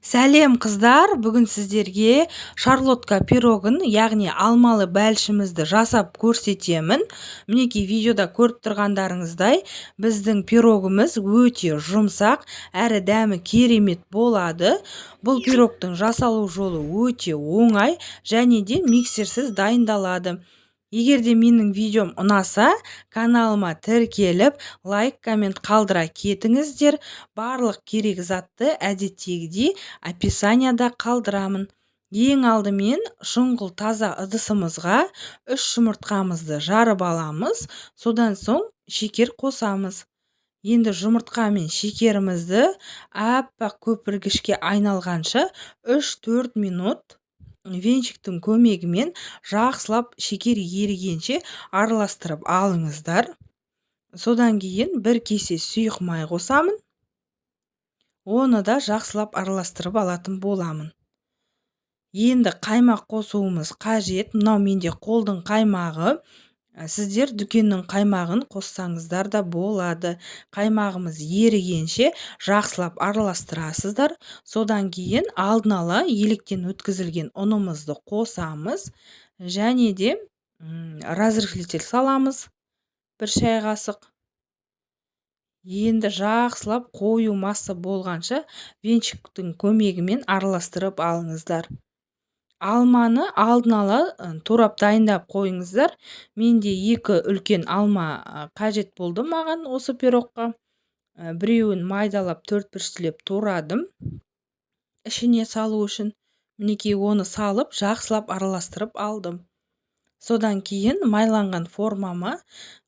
Сәлем, қыздар! Бүгін сіздерге шарлотка пирогын, яғни алмалы бәлішімізді жасап көрсетемін. Мінекей, видеода көріп тұрғандарыңыздай, біздің пирогымыз өте жұмсақ, әрі дәмі керемет болады. Бұл пирогтың жасалу жолы өте оңай және де миксерсіз дайындалады. Егер де менің видеом ұнаса, каналыма тіркеліп, лайк, коммент қалдыра кетіңіздер. Барлық керек затты әдеттегідей описанияда қалдырамын. Ең алдымен шұңғыл таза ыдысымызға 3 жұмыртқамызды жарып аламыз, содан соң шекер қосамыз. Енді жұмыртқа мен шекерімізді аппақ көпіргішке айналғанша 3-4 минут венчиктің көмегімен жақсылап шекер ерігенше араластырып алыңыздар. Содан кейін бір кесе сұйық май қосамын. Оны да жақсылап араластырып алатын боламын. Енді қаймақ қосуымыз қажет. Мынау менде қолдың қаймағы. Сіздер дүкеннің қаймағын қоссаңыздар да болады. Қаймағымыз ерігенше жақсылап араластырасыздар. Содан кейін алдын ала електен өткізілген ұнымызды қосамыз және де разрыхлитель саламыз, бір шай қасық. Енді жақсылап қою масса болғанша венчиктің көмегімен араластырып алыңыздар. Алманы алдын ала турап дайындап қойыңыздар. Менде 2 үлкен алма қажет болды маған осы пирогқа. Біреуін майдалап төрт бұрыштылеп турадым ішіне салу үшін. Мінекей, оны салып жақсылап араластырып алдым. Содан кейін майланған формама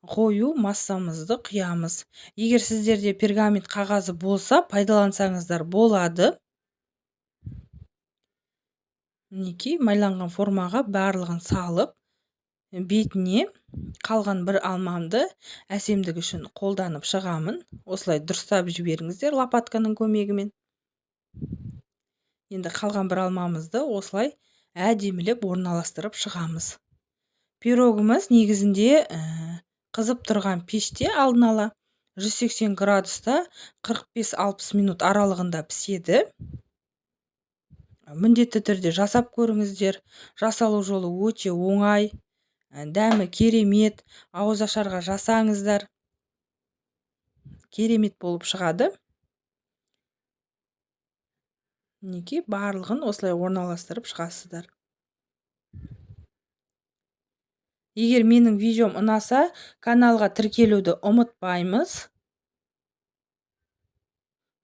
қою массамызды құямыз. Егер сіздерде пергамент қағазы болса, пайдалансаңыздар болады. Мінекей, майланған формаға барлығын салып, бетіне қалған бір алмамды әсемдік үшін қолданып шығамын. Осылай дұрыстап жіберіңіздер лопатканың көмегімен. Енді қалған бір алмамызды осылай әдемілеп орналастырып шығамыз. Пирогымыз негізінде қызып тұрған пеште алдын ала 180 градуста 45-60 минут аралығында піседі. Міндетті түрде жасап көріңіздер. Жасалу жолы өте оңай, дәмі керемет, ауызашарға жасаңыздар, керемет болып шығады. Мінекей, барлығын осылай орналастырып шығасыздар. Егер менің видеом ұнаса, каналға тіркелуді ұмытпаймыз.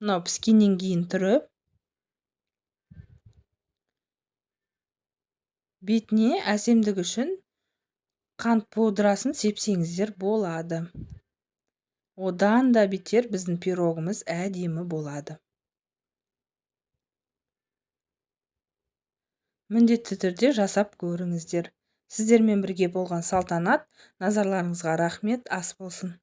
Мынау піскеннен кейін түрі. Бетіне әсемдік үшін қант пудрасын сепсеңіздер болады. Одан да бетер біздің пирогымыз әдемі болады. Міндетті түрде жасап көріңіздер. Сіздермен бірге болған Салтанат, назарларыңызға рахмет, ас болсын.